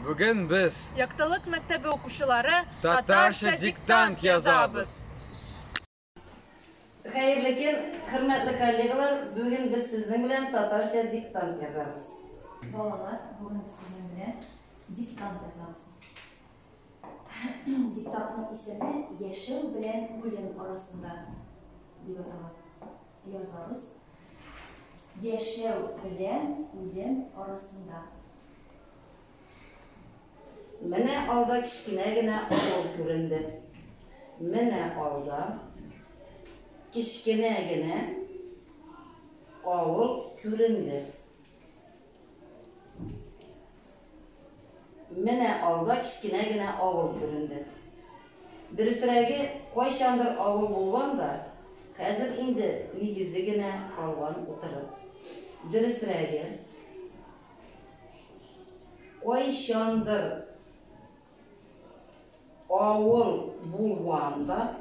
Бүген без Яктылык мәктәбе укучылары Татарча диктант язабыз. Хәерле көн, хөрмәтле коллегалар! Бүген без сезнең белән татарча диктант язабыз. Балалар, бүген без сезнең белән диктант язабыз. Диктантның исеме Яшәү белән үлем арасында дип атала. Язабыз. Яшәү белән үлем арасында. Менә алда кечкенә генә авыл күренде. Менә алда кечкенә генә авыл күренде. Менә алда кечкенә генә авыл күренде. Дөресрәге, кайчандыр авыл булган да, хәзер инде нигезе генә калган утырып. Дөресрәге, кайчандыр авыл булган да,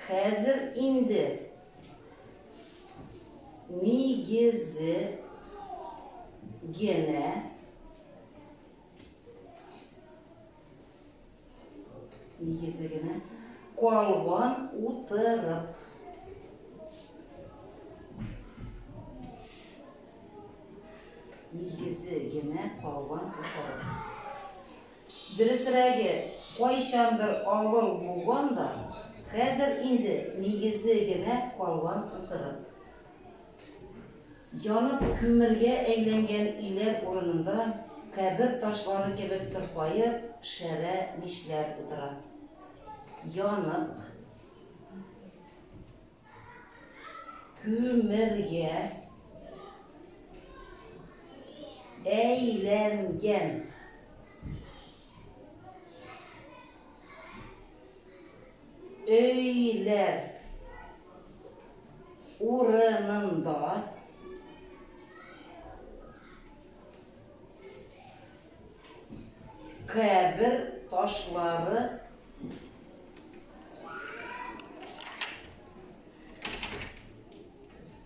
хәзер инде нигезе генә нигезе генә калган утырып. Нигезе генә калган утырып. Дөресрәге, кайчандыр авыл булган да, хәзер инде нигезе генә калган утырып. Янып күмергә әйләнгән өйләр урынында кабер ташлары кебек тырпаеп шәрә мичләр утыра. Янып күмергә әйләнгән. Өйләр урынында кабер ташлары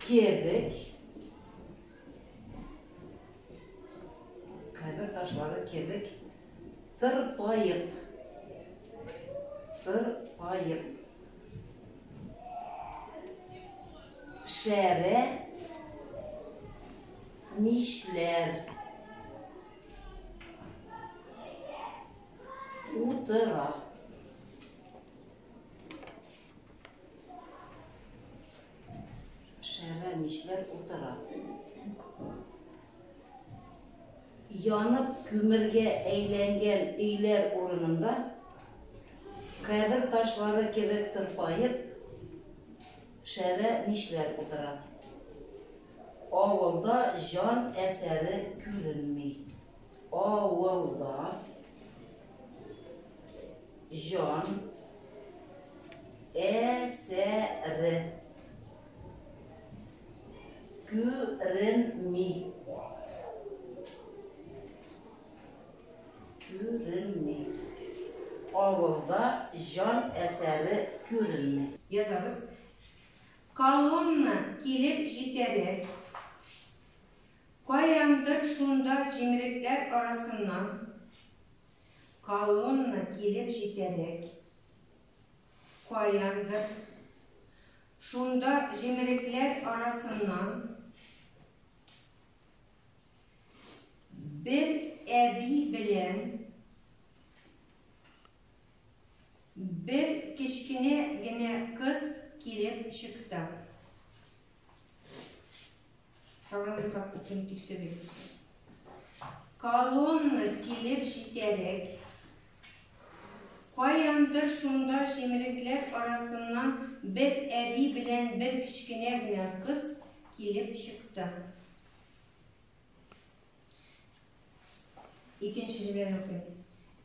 кебек кабер ташлары кебек Тырпаеп. Тырпаеп. Шәрә мичләр. Утыра. Шәрә мичләр утыра. Янып күмергә әйләнгән өйләр урынында, кабер ташлары кебек тырпаеп, шәрә мичләр утыра. Авылда җан әсәре күренми. Авылда җан әсәре. Күренми. Күренми. Авылда җан әсәре күренми. Язабыз. Колонна килеп җитәрәк, каяндыр шунда җимерекләр арасыннан Колонна килеп җитәрәк, каяндыр Шунда җимерекләр арасыннан бер әби белән бер кечкенә генә кыз килеп чыкты. Тагын бер кат укыйм, тикшерегез. Колонна килеп җитәрәк, каяндыр шунда җимерекләр арасыннан бер әби белән бер кечкенә генә кыз килеп чыкты. Икенче җөмләне укыйм.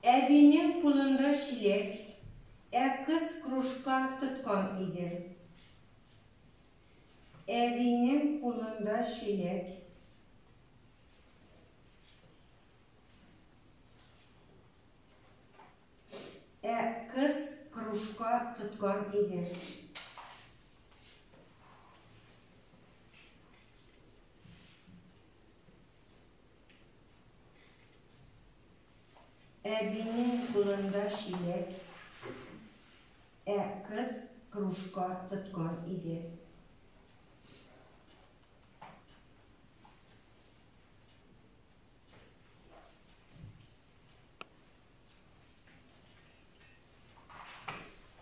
Әбинең кулында чиләк, ә кыз кружка тоткан иде. Әбинең кулында чиләк. Ә кыз кружка тоткан иде. Әбинең кулында чиләк, ә кыз кружка тоткан иде.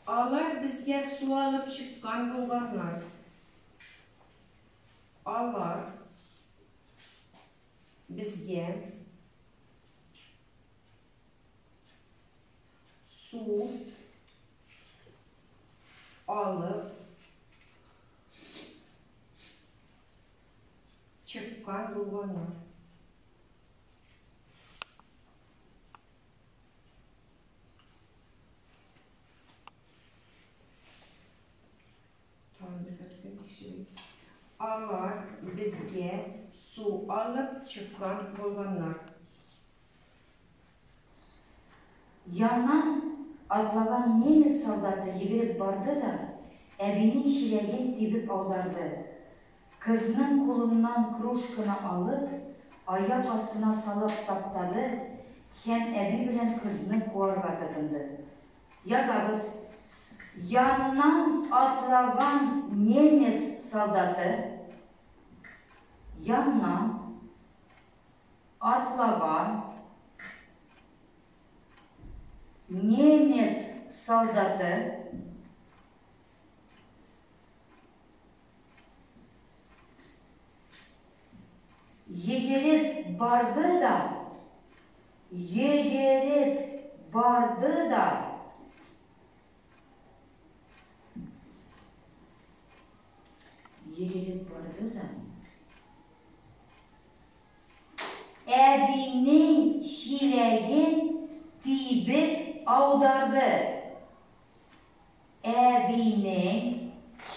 Алар безгә су алып чыккан булганнар. Алар безгә су алып чыккан булганнар. Тагын бер мәртәбә тикшерегез. Алар безгә су алып чыккан булганнар. Яннан атлаган немец солдаты йөгереп барды да әбинең чиләген тибеп аударды. Кызның кулыннан кружканы алып, аяк астына салып таптады һәм әби белән кызны куарга тотынды. Язабыз. Яннан атлаган немец солдаты Яннан атлаган немец солдаты Йөгереп барды да, йөгереп барды да, йөгереп барды да, әбинең чиләген тибеп аударды. Әбинең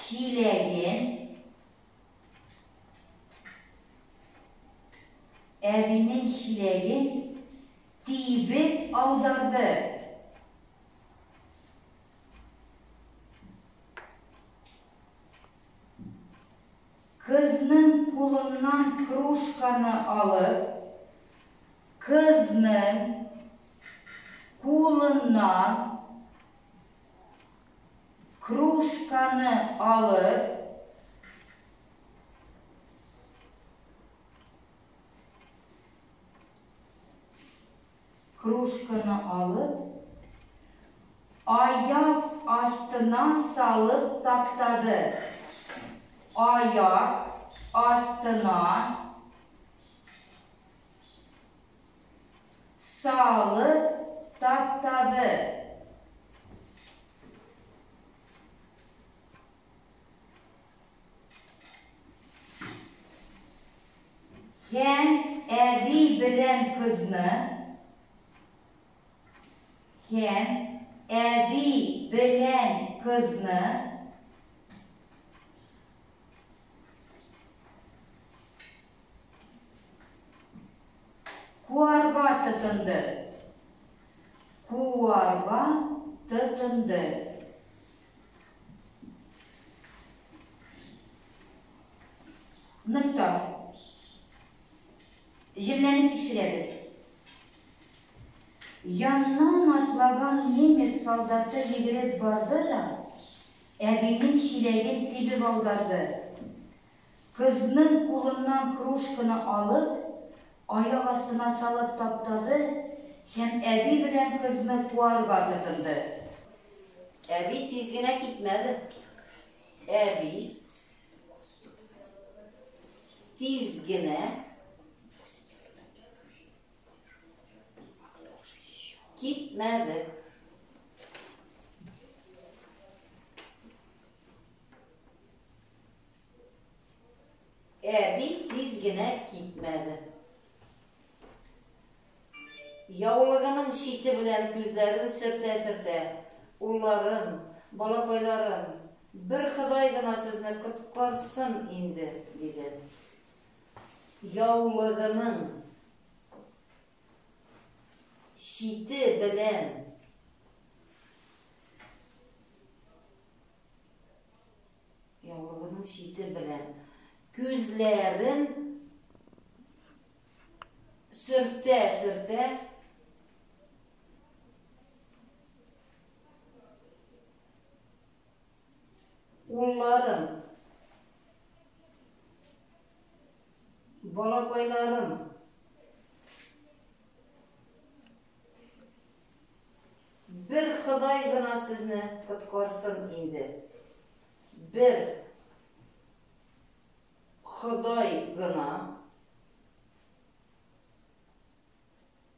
чиләген Әбинең чиләген тибеп аударды. Кызның кулыннан кружканы алып, кызның кулыннан кружканы алып, кружканы алып, аяк астына салып таптады. Аяк астына салып таптады. Һәм әби белән кызны һәм әби белән кызны куарга тотынды. Куарга тотынды. Нокта. Җөмләне тикшерәбез. Яннан атлаган немец солдаты йөгереп барды да, әбинең чиләген тибеп аударды. Кызның кулыннан кружканы алып, аяк астына салып таптады һәм әби белән кызны куарга тотынды. Әби тиз генә китмәде. Әби тиз генә китмәде. Әби тиз генә китмәде. Яулыгының чите белән күзләрен сөртә-сөртә, Улларым, балакайларым, бер Ходай гына сезне коткарсын инде, диде. Яулыгының чите белән яулыгының чите белән күзләрен сөртә-сөртә. Улларым, балакайларым, бер Ходай гына сезне коткарсын инде. Бер Ходай гына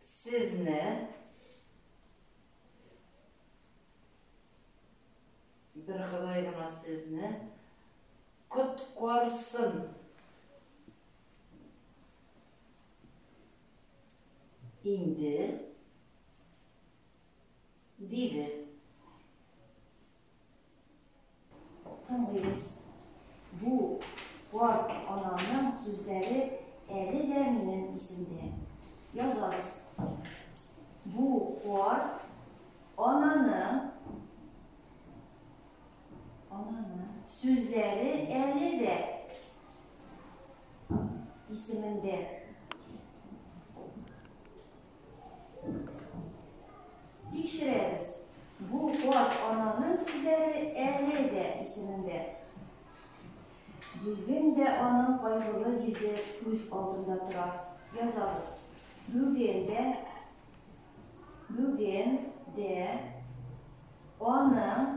сезне бер Ходай гына сезне коткарсын инде, диде. Тыңлыйбыз. Бу карт ананың сүзләре әле дә минем исемдә. Язабыз. Бу карт ананың ананың сүзләре әле дә исемендә. Тикшерәбез. Бу карт ананың сүзләре әле дә исемендә. Бүген дә аның кайгылы йөзе күз алдында тора. Язабыз. Бүген дә бүген дә аның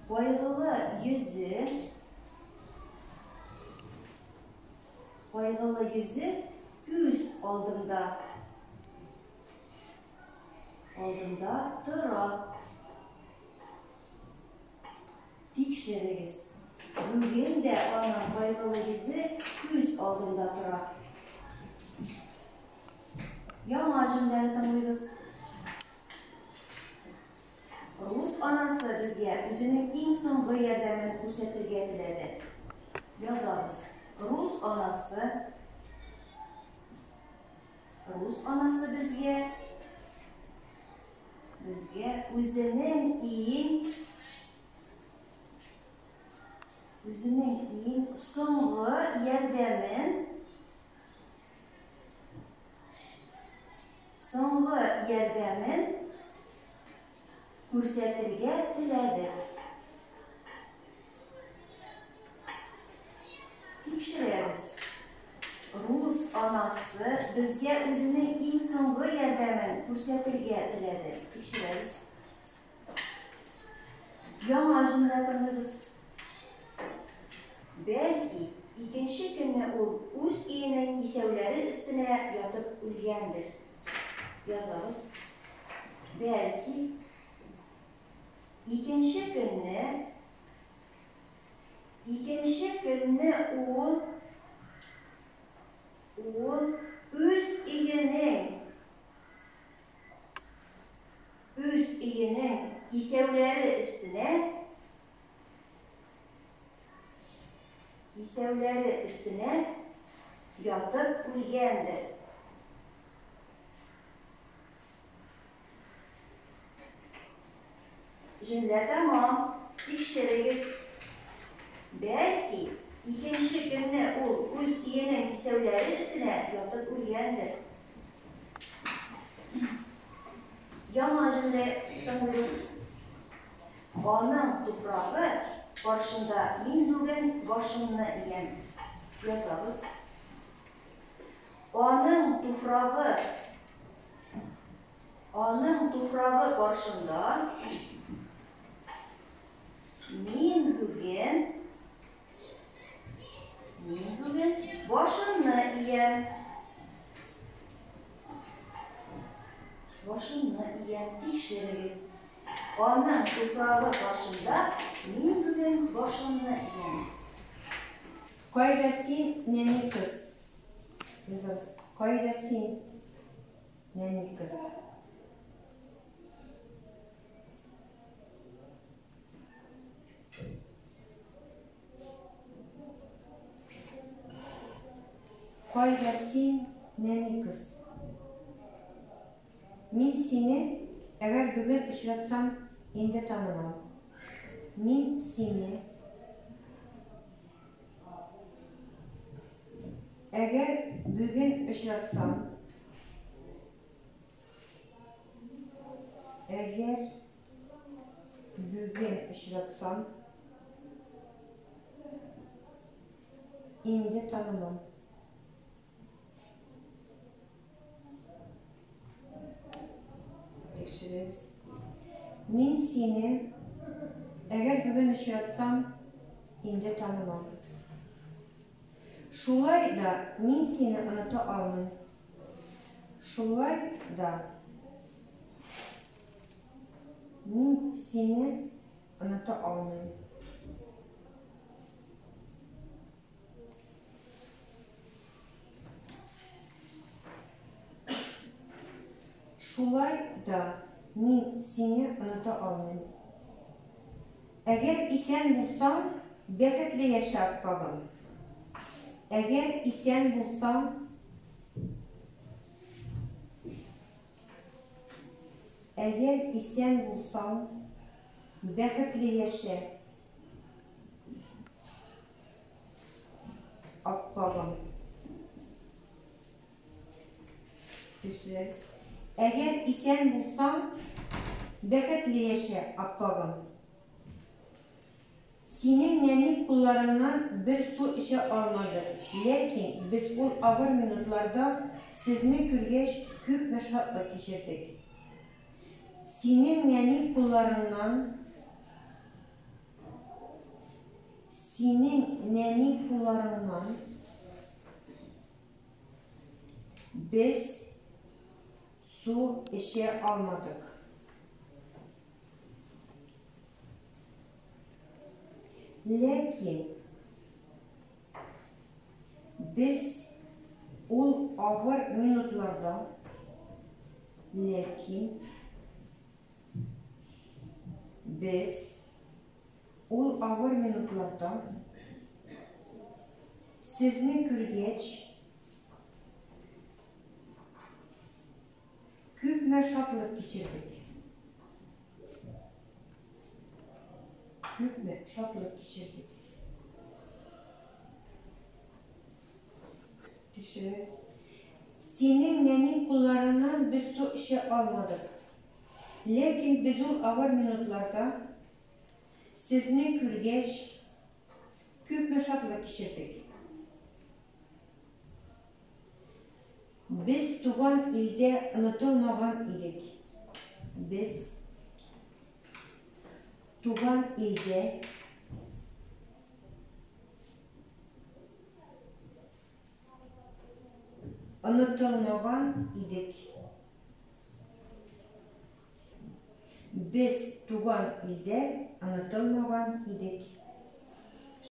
кайгылы йөзе кайгылы йөзе күз алдында алдында тора. Тикшерегез. Бүген дә аның кайгылы йөзе күз алдында тора. Яңа җөмләне тыңлыйбыз. Рус анасы безгә үзенең иң соңгы ярдәмен күрсәтергә теләде. Язабыз. Рус анасы Рус анасы безгә безгә үзенең иң үзенең иң соңгы ярдәмен соңгы ярдәмен күрсәтергә теләде. Тикшерәбез. Рус анасы безгә үзенең иң соңгы ярдәмен күрсәтергә теләде. Тикшерәбез. Яңа җөмлә тыңлыйбыз. Бәлки, икенче көнне ул үз өенең кисәүләре өстенә ятып үлгәндер. Язабыз. Бәлки, икенче көнне икенче көнне ул ул үз өенең үз өенең кисәүләре өстенә кисәүләре өстенә ятып үлгәндер. Җөмлә тәмам. Тикшерегез. Бәлки, икенче көнне ул үз өенең кисәүләре өстенә ятып үлгәндер. Яңа җөмлә тыңлыйбыз. Аның туфрагы каршында мин бүген башымны иям. Язабыз. Аның туфрагы аның туфрагы каршында мин бүген мин бүген башымны иям. Башымны иям. Тикшерегез. Аның туфрагы каршында мин бүген башымны иям. Кайда син, нәни кыз? Язабыз. Кайда син, нәни кыз? Кайда син, нәни кыз? Мин сине, әгәр бүген очратсам, инде танымам. Мин сине, әгәр бүген очратсам, әгәр бүген очратсам, очратсам, инде танымам. Тикшерегез. Мин сине, әгәр бүген очратсам, инде танымам. Шулай да мин сине оныта алмыйм. Шулай да мин сине оныта алмыйм. Шулай да мин сине оныта алмыйм. Әгәр исән булсаң, бәхетле яшә, аппагым. Әгәр исән булсаң, әгәр исән булсаң, бәхетле яшә, аппагым. Тикшерәбез. Әгәр исән булсаң, бәхетле яшә, аппагым. Синең нәни кулларыңнан бер су эчә алмадык, ләкин без ул авыр минутларда сезне күргәч күпме шатлык кичердек. Синең нәни кулларыңнан Синең нәни кулларыңнан без су эчә алмадык. Ләкин без ул авыр минутларда, ләкин без ул авыр минутларда сезне күргәч, күпме шатлык кичердек. Күпме шатлык кичердек. Тикшерәбез. Синең нәни кулларыңнан без су эчә алмадык. Ләкин без ул авыр минутларда сезне күргәч, күпме шатлык кичердек. Без туган илдә онытылмаган идек. Без туган илдә онытылмаган идек. Без туган илдә онытылмаган идек.